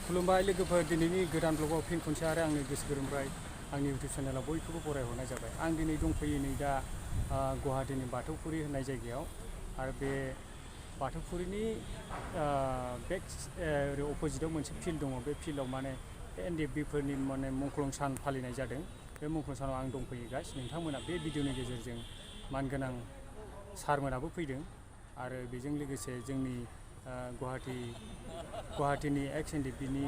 खुलुमबाय लोगोफोर, दिनैनि गोदान ब्लगाव फिन खनसे आरो आंनि गोसो गोरबोनिफ्राय आंनि इउटिउब चेनेलाव बयखौबो बरायहरनाय जाबाय। आं दिनै दंफैयो नै दा गुवाहाटीनि बाथौफुरि होननाय जायगायाव, आरो बे बाथौफुरिनि बेक ओरै अपोजिटाव मोनसे फिल्ड दङ। बे फिल्डआव माने NDFB फोरनि माने मुंख्लं सान फालिनाय जादों। बे मुंख्लं सानाव आं दंफैयो गाइस। नोंथांमोना बे भिडिअनि गेजेरजों मानगोनां सारमोनाबो फैदों, आरो बेजों लोगोसे जोंनि गुवाहाटीनि एक्स NDFBनि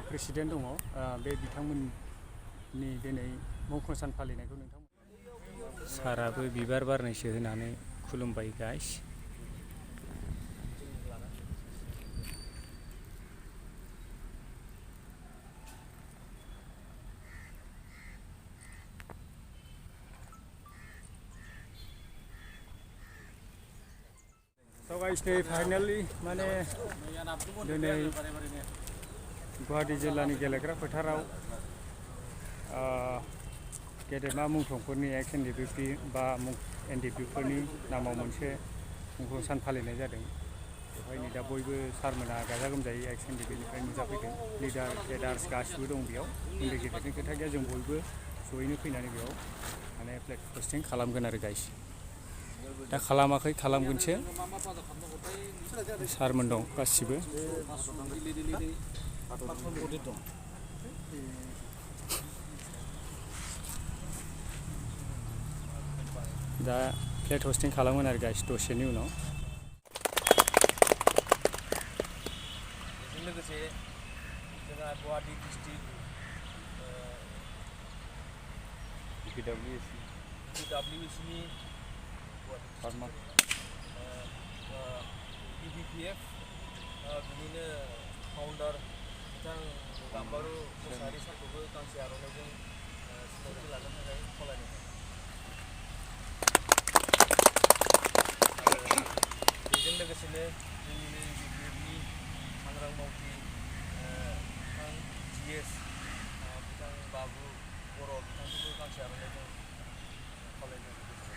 प्रेसिडेन्ट दङ। बे बिथांमोननि दिनै मुंख्लं सान फालिनायखौ नोंथांमोन साराबो बिबार बारनैसो होनानै खुलुमबाय गाइस। So guys, नै फाइनालि माने दिनै गुवाहाटी जिल्लानि गेलेग्रा फोथाराव गेदेमा मुंख्लंफोरनि एक्स NDFB बा NDFB फोरनि नामाव मोनसे मुंख्लं सान फालिनाय जादों। बेवहाय नै दा बयबो सारमोना गाजा गोमजायै एक्स NDFB निफ्राय नुजाफैदों। लिडार केडार्स गासिबो दं बेयाव। उन्दै गेदेरनि खोथा गैया, जों बयबो जयैनो फैनानै बेयाव माने फ्लेग हस्टिं खालामगोन आरो गाइस। दा खालामाखै, खालामगोनसो। सारमोन दं गासिबो। दा फ्लेग हस्टिं खालामगोन आरो गाइस दसेनि उनाव। बेजों लोगोसे जोंहा गुवाहाटी डिस्ट्रिक्ट PWC नि BBPF बिनिनो फाउन्डार बिथां गाम्बारु मोसाहारि सारखौबो गांसे आर'नाइजों सिनायथि लानो थाखाय खावलायनाय थाबाय। बेजों लोगोसेनो जोंनिनो BBPFनि सांग्रां मावथि बिथां GS बिथां बाबु बर' बिथांखौबो गांसे आर'नाइजों खावलायनो गोसो।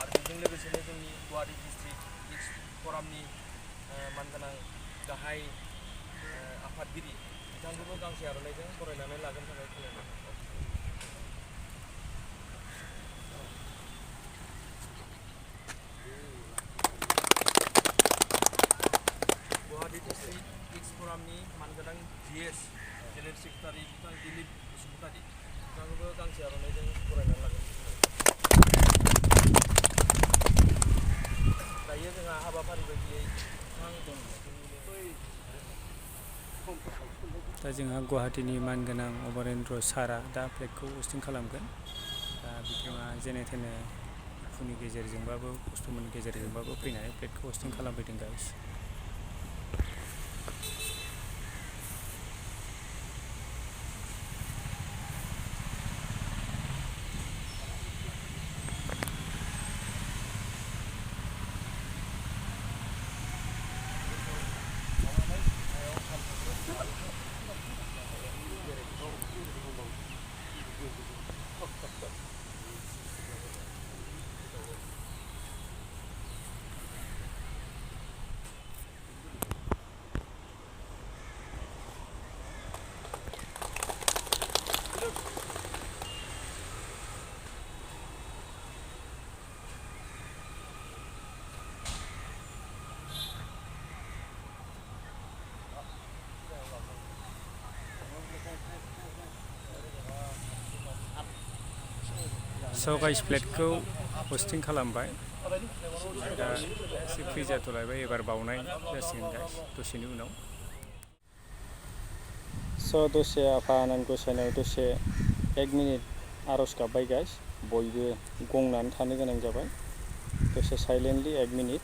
आरो बेजों लोगोसेनो जोंनि गुवाहाटी डिस्ट्रिक्ट एक्स फरामनि मानगोनां गाहाय आफादगिरि बिथांखौबो गांसे आर'नाइजों बरायनानै लागोनो थाखाय खावलायनाय थाबाय। गुवाहाटी डिस्ट्रिक्ट एक्स फरामनि मानगोनां GS जेनेरेल सेक्रेटारि बिथां दिलीप बसुमतारी बिथांखौबो गांसे आर'नाइजों बरायनानै लागोन। दायो जोंहा हाबाफारि बायदियै दा जोंहा गुवाहाटीनि मानगोनां अमरेन्द्र सारा दा फ्लेगखौ हस्टिं खालामगोन। दा बिथाङा जेने थेने दुखुनि गेजेरजोंबाबो खस्थ'नि गेजेरजोंबाबो फैनानै फ्लेगखौ हस्टिं खालामफैदों गाइस। स' गाइस, फ्लेगखौ हस्टिं खालामबाय। दा एसे फ्रि जाथ'लायबाय, एबार बावनाय जासिगोन गाइस दसेनि उनाव। स' दसे आफा आनान गसाइनाव दसे 1 मिनिट आर'ज गाबबाय गाइस। बयबो गंनानै थानो गोनां जाबाय दसे साइलेन्टलि 1 मिनिट।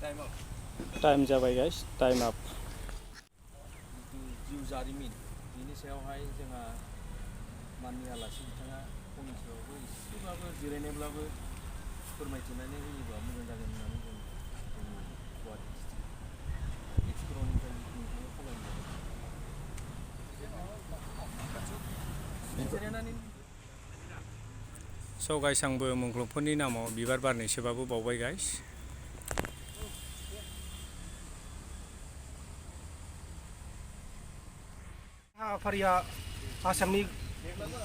टाइम जाबाय गाइस टाइम आप जिउ जारिमिन बिनि सायावहाय जोंहा माननि आलासि बिथाङा फंनैसोआवबो एसेब्लाबो जिरायनायब्लाबो फोरमायथिनानै होयोबा मोजां जागोन होननानै जों जोंनि गुवाहाटि डिस्ट्रिक्ट एक्सप'निफ्राय नोंथांनो खावलायनाय स' गाइस आंबो मुंख्लंफोरनि नामाव बिबार बारनैसोबाबो बावबाय गाइस हाबाफारिया आसामनि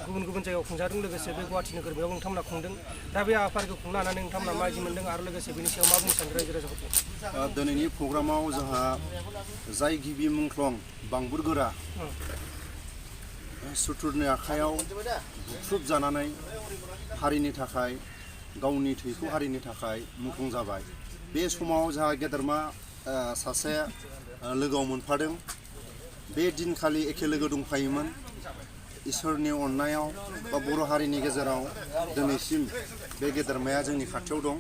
गुबुन गुबुन जायगायाव खुंजादों लोगोसे बे गुवाहाटि नोगोरमायाव नोंथांमोना खुंदों दा बे हाबाफारिखौ खुंनो लानानै नोंथांमोना माबायदि मोनदों आरो लोगोसे बेनि सायाव मा बुंनो सानदों रायजो राजाफोरखौ दिनैनि प्रग्रामाव जोंहा जाय गिबि मुंख्लं बांबुरगोरा सुथुरनि आखायाव बुख्रुब जानानै हारिनि थाखाय गावनि थैखौ हारिनि थाखाय मुंख्लं जाबाय बे समाव जोंहा गेदेरमा सासे लोगोआव मोनफादों बे दिनखालि एखे लोगो दंफायोमोन इसोरनि अननायाव बा बर' हारिनि गेजेराव दिनैसिम बे गेदेरमाया जोंनि खाथियाव दं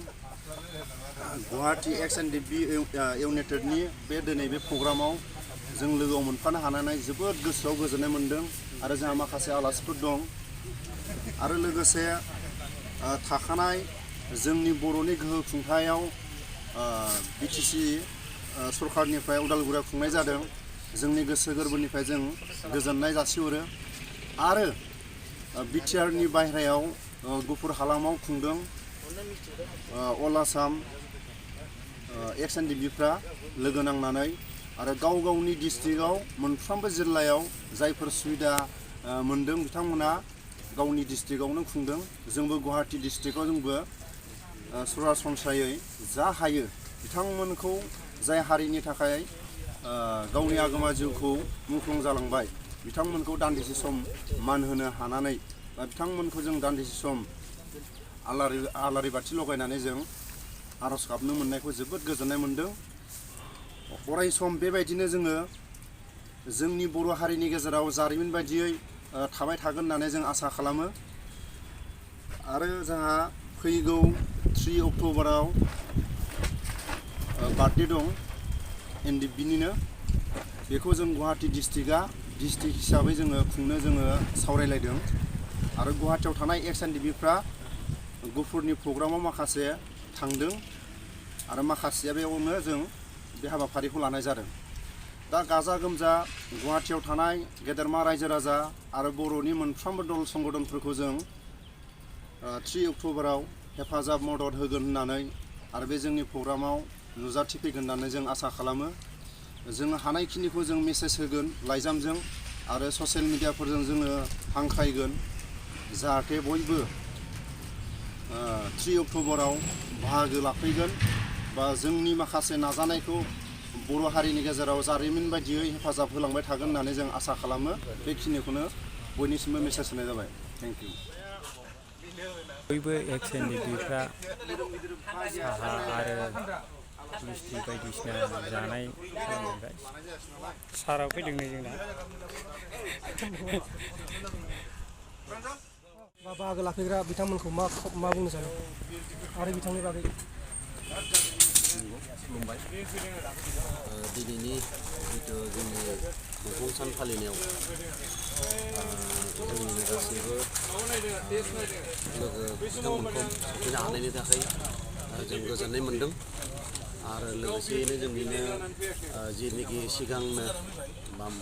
गुवाहाटि एक्स.एन.डि.बि इउनाइटेडनि बे दिनै बे प्रग्रामाव जों लोगोआव मोनफानो हानानै जोबोद गोसोआव गोजोननाय मोन्दों आरो जोंहा माखासे आलासिफोर दं आरो लोगोसे थाखानाय जोंनि बर'नि गोहो खुंथायाव बिटिसि सरकारनिफ्राय उदालगुरियाव खुंनाय जादों जोंनि गोसो गोरबोनिफ्राय जों गोजोननाय जासिहरो आरो बिटिआरनि बाहेरायाव गुफुर हालामाव खुंदों अल आसाम एक्स.एन.डि.बिफ्रा लोगो नांनानै आरो गाव गावनि डिस्ट्रिक्टआव मोनफ्रोमबो जिल्लायाव जायफोर सुबिदा मोन्दों बिथांमोना गावनि डिस्ट्रिक्टआवनो खुंदों जोंबो गुवाहाटि डिस्ट्रिक्टआव जोंबो सरासनस्रायै जा हायो बिथांमोनखौ जाय हारिनि थाखाय गावनि आगोमा जिउखौ मुंख्लं जालांबाय बिथांमोनखौ दान्दिसे सम मान होनो हानानै बा बिथांमोनखौ जों दान्दिसे सम आलारि बाथि लगायनानै जों आर'ज गाबनो मोननायखौ जोबोद गोजोननाय मोन्दों अराय सम बेबायदिनो जोङो जोंनि बर' हारिनि गेजेराव जारिमिन बायदियै थाबाय थागोन होननानै जों आसा खालामो आरो जोंहा फैगौ 3 अक्ट'बराव बार्थडे दं एन.डि.बिनिनो बेखौ जों गुवाहाटि डिस्ट्रिक्टआ डिस्ट्रिक्ट हिसाबै जोङो खुंनो जोङो सावरायलायदों आरो गुवाहाटियाव थानाय एक्स.एन.डि.बिफ्रा गुफुरनि प्रग्रामाव माखासे थांदों आरो माखासेया बेयावनो जों बे हाबाफारिखौ लानाय जादों दा गाजा गोमजा गुवाहाटियाव थानाय गेदेरमा रायजो राजा आरो बर'नि मोनफ्रोमबो दल संगठनफोरखौ जों 3 अक्ट'बराव हेफाजाब मदद होगोन होननानै आरो बे जोंनि प्रग्रामाव नुजाथिफैगोन होननानै जों आसा खालामो जों हानायखिनिखौ जों मेसेज होगोन लाइजामजों आरो ससियेल मिडियाफोरजों जोङो हांख्रायगोन जाहाथे बयबो 3 अक्ट'बराव बाहागो लाफैगोन बा जोंनि माखासे नाजानायखौ बर' हारिनि गेजेराव जारिमिन बायदियै हेफाजाब होलांबाय थागोन होननानै जों आसा खालामो बेखिनिखौनो बयनिसिमबो मेसेज होनाय जाबाय थेंक इउ बयबो एक्स.एन.डि.बिफ्रा साहा आरो मिस्थि बायदिसिना जानाय खालामदों सारा फैदों नै जोंना बाहागो लाफैग्रा बिथांमोनखौ मा बुंनो सानो आरो बिथांनि बागै खुलुमबाय दिनैनि जिथु जोंनि मुंख्लं सान फालिनायाव जोंनि गासैबो लोगो बिथांमोनखौ सफैनो हानायनि थाखाय जों गोजोननाय मोन्दों आरो लोगोसेयैनो जोंनिनो जेनोखि सिगांनो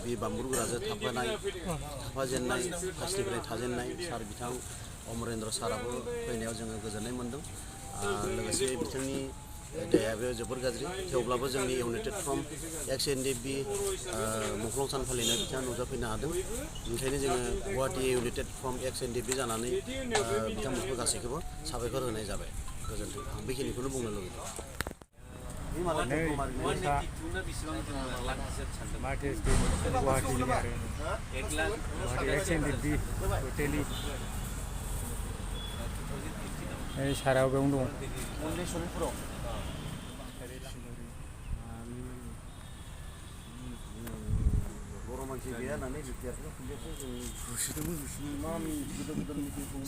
बे बांबुरगोराजों थाफाजेननाय फार्स्टनिफ्राय थाजेननाय सार बिथां अमरेन्द्र साराबो फैनायाव जोङो गोजोननाय मोन्दों लोगोसे बिथांनि देहायाबो जोबोर गाज्रि थेवब्लाबो जोंनि इउनाइटेड फ्रम एक्स.एन.डि.बि मुंख्लं सान फालिनायाव बिथाङा नुजाफैनो हादों ओंखायनो जोङो गुवाहाटि इउनाइटेड फ्रम एक्स.एन.डि.बि जानानै बिथांमोनखौ गासैखौबो साबायखर होनाय जाबाय गोजोन्थों आं बेखिनिखौनो बुंनो लुबैदों साराव बेयावनो दं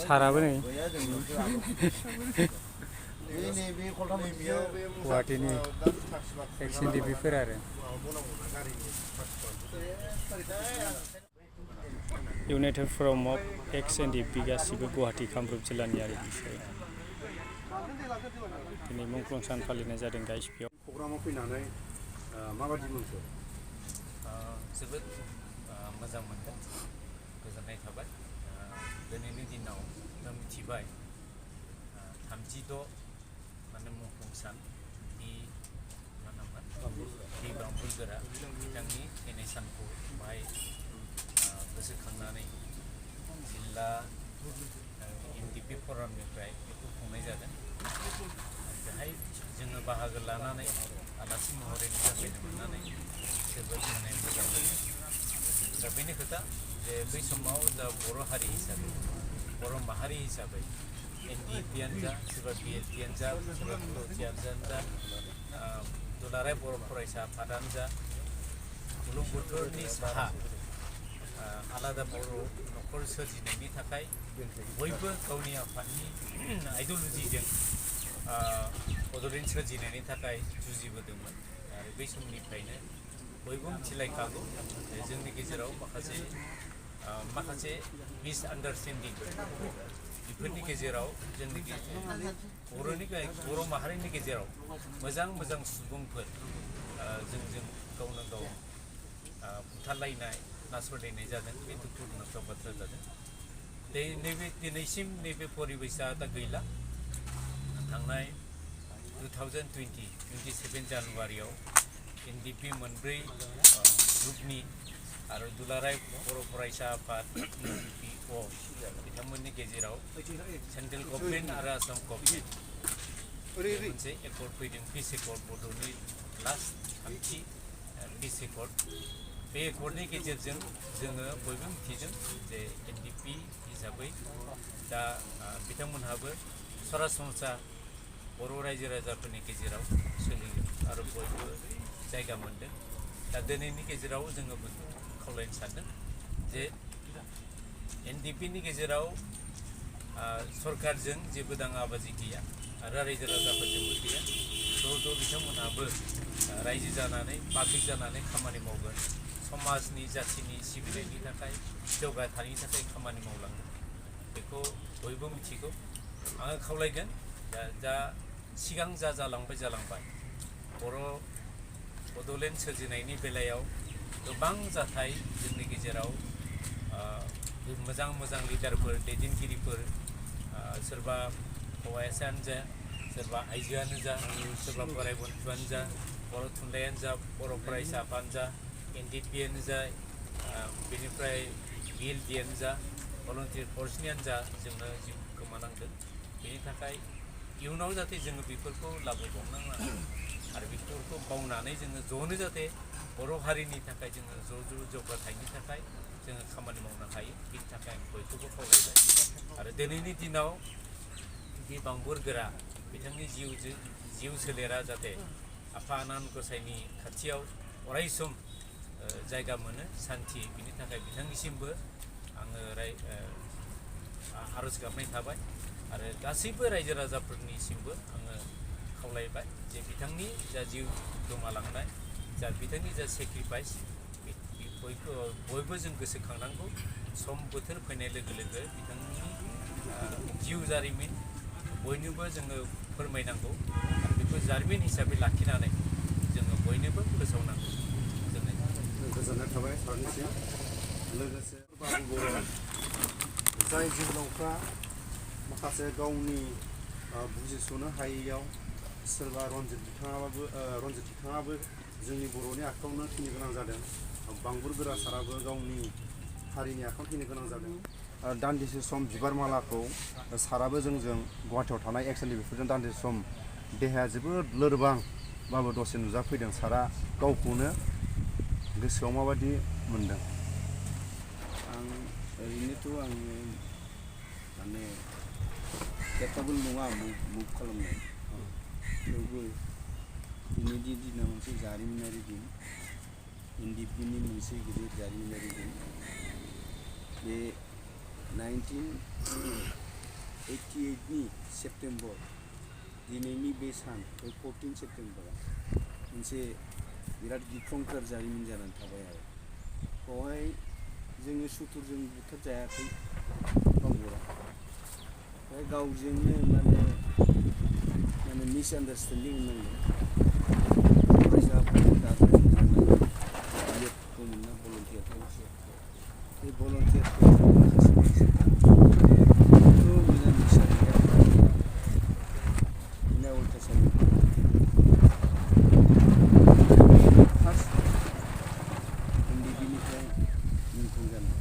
साराबो नै गुवाहाटीनि एक्स एनडिपिफोर आरो इउनाइटेड फराम अफ एक्स एनडिपि गासिबो गुवाहाटी कामरुप जिल्लानि आरो बिसोर दिनै मुंख्लं सान फालिनाय जादों गाइसपियाव प्रग्रामाव फैनानै माबादि मोनखो जोबोद मोजां मोनदों गोजोननाय थाबाय दिनैनि दिनाव जों मिथिबाय 36 माने मुंख्लं सान बि मा नाममोन बि बांबुरगोरा बिथांनि थैनाय सानखौ बाहाय गोसोखांनानै जिल्ला एनडिपि फरामनिफ्राय बेखौ खुंनाय जादों बेहाय जोङो बाहागो लानानै आलासि महरै नुजाफैनो मोननानै जोबोद मोजां मोनदों दा बेनि खोथा जे बै समाव दा बर' हारि हिसाबै बर' माहारि हिसाबै एनडिपियानो जा सोरबा बिएलपियानो जा सोरबा पिएलपियानो जा दुलाराय बर' फरायसा आफादानो जा बुरलुंबुथुरनि साहा आलादा बर' न'खर सोरजिनायनि थाखाय बयबो गावनि आफादनि आइडिय'लजिजों बड'लेण्ड सोरजिनायनि थाखाय जुजिबोदोंमोन आरो बै समनिफ्रायनो बयबो मिथिलायखागौ जोंनि गेजेराव माखासे मिसआन्डारस्टेन्डिं बेफोरनि गेजेराव जोंनि बर' माहारिनि गेजेराव मोजां सुबुंफोर जों गावनो गाव बुथारलायनाय नासयलायनाय जादों बे दुखु गोनांथाव बाथ्रा जादों दिनैसिम नैबे परिबेसा दा गैला थांनाय 27 जानुवारियाव एनडिपि मोनब्रै ग्रुपनि आरो दुलाराय बर' फरायसा आफाद इउपिअ बिथांमोननि गेजेराव सेन्ट्रेल गभर्नमेन्ट आरो आसाम गभर्नमेन्ट मोनसे एकर्ड फैदों पिस एकर्ड बड'नि लास्ट 3थि पिस एकर्ड बे एकर्डनि गेजेरजों जोङो बयबो मिथिदों जे एनडिपि हिसाबै दा बिथांमोनहाबो सरासनस्रा बर' रायजो राजाफोरनि गेजेराव सोलियो आरो बयबो जायगा मोनदों दा दिनैनि गेजेराव जोङो खावलायनो सानदों जे एनडिपिनि गेजेराव सरकारजों जेबो दाङाबाजि गैया आरो रायजो राजाफोरजोंबो गैया ज' बिथांमोनहाबो रायजो जानानै पाब्लिक जानानै खामानि मावगोन समाजनि जाथिनि सिबिनायनि थाखाय जौगाथायनि थाखाय खामानि मावलांगोन बेखौ बयबो मिथिगौ आङो खावलायगोन दा सिगां जालांबाय बड'लेण्ड सोरजिनायनि बेलायाव गोबां जाथाय जोंनि गेजेराव मोजां लिडारफोर दैदेनगिरिफोर सोरबा हौवासायानो जा सोरबा आइजोआनो जा सोरबा बोराइ बन्धुआनो जा बर' थुनलाइयानो जा बर' फरायसा आफादानो जा एनडिपियानो जा बेनिफ्राय बिएलडिआनो जा भलन्टियार फर्सनियानो जा जोङो जिउ गोमानांदों बेनि थाखाय इयुनाव जाहाथे जोङो बेफोरखौ लाबोबावनाङा आरो बेफोरखौ बावनानै जोङो ज'नो जाहाथे बर' हारिनि थाखाय जोङो ज' जौगाथायनि थाखाय जोङो खामानि मावनो हायो बेनि थाखाय आं बयखौबो खावलायबाय आरो दिनैनि दिनाव बे बांबुरगोरा बिथांनि जिउ सोलेरा जाहाथे आफा आनान गसाइनि खाथियाव अरायसम जायगा मोनो सान्थि बिनि थाखाय बिथांनिसिमबो आङो आर'ज गाबनाय थाबाय आरो गासैबो रायजो राजाफोरनिसिमबो आङो खावलायबाय जे बिथांनि जा जिउ गोमालांनाय जा बिथांनि जा सेक्रिफाइस बयबो जों गोसोखांनांगौ सम बोथोर फैनाय लोगो लोगो बिथांनि जिउ जारिमिन बयनोबो जोङो फोरमायनांगौ आरो बेखौ जारिमिन हिसाबै लाखिनानै जोङो बयनोबो फोसावनांगौ गोजोननाय थाबाय सारनिसिम लोगोसे बाबु बर' जाय जोहोलावफ्रा माखासे गावनि बुजिस'नो हायैयाव सोरबा रन्जित बिथाङाबो जोंनि बर'नि आखायावनो थैनो गोनां जादों बांबुरगोरा साराबो गावनि हारिनि आखायाव थैनो गोनां जादों दान्दिसे सम बिबार मालाखौ साराबो जोंजों गुवाहाटियाव थानाय एक्सएनडि बेफोरजों दान्दिसे सम देहाया जोबोद लोरबांबाबो दसे नुजाफैदों सारा गावखौनो गोसोआव माबायदि मोनदों ओरैनोथ' आङो माने केपाबोल नङा मुभ खालामनाय थेवबो दिनैनि दिना मोनसे जारिमिनारि दिन एनडिपिनि मोनसे गिदिर जारिमिनारि दिन बे 1988 सेप्टेम्बर दिनैनि बे सान बे 14 सेप्टेम्बरा मोनसे बिराद गिख्रंथार जारिमिन जानानै थाबाय आरो बेवहाय जोङो सुथुरजों बुथारजायाखै बांबुरा ओमफ्राय गावजोंनो माने मिसआन्डारस्टेन्डिं होननांगोन फरायसाफोरनि दाजानाय दंमोन ना भलन्टियार बे भलन्टियारखौ माखासे मानसिफ्रा मोजां मिथिसार गैया बिना अयथासार फार्स्ट एनडिबिनिफ्राय मुंख्लं जानाय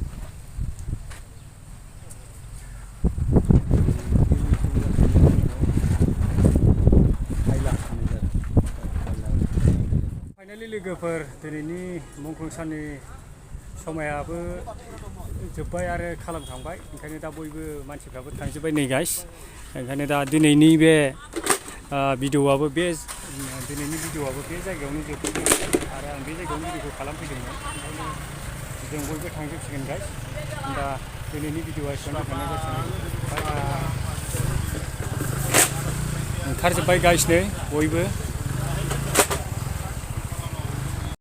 फाइनालि लोगोफोर दिनैनि मुंख्लं साननि समायाबो जोब्बाय आरो खालामखांबाय ओंखायनो दा बयबो मानसिफ्राबो थांजोब्बाय नै गाइस ओंखायनो दा दिनैनि बे भिडिअ'आबो बे जायगायावनो जोबगोन आरो आं बे जायगायावनो भिडिअ'खौ खालामफैदोंमोन ओंखायनो जों बयबो थांजोबसिगोन गाइस दा दिनैनि भिडिअ'आ एसेबां थांनाय जासिगोन ओंखारजोब्बाय गाइस नै बयबो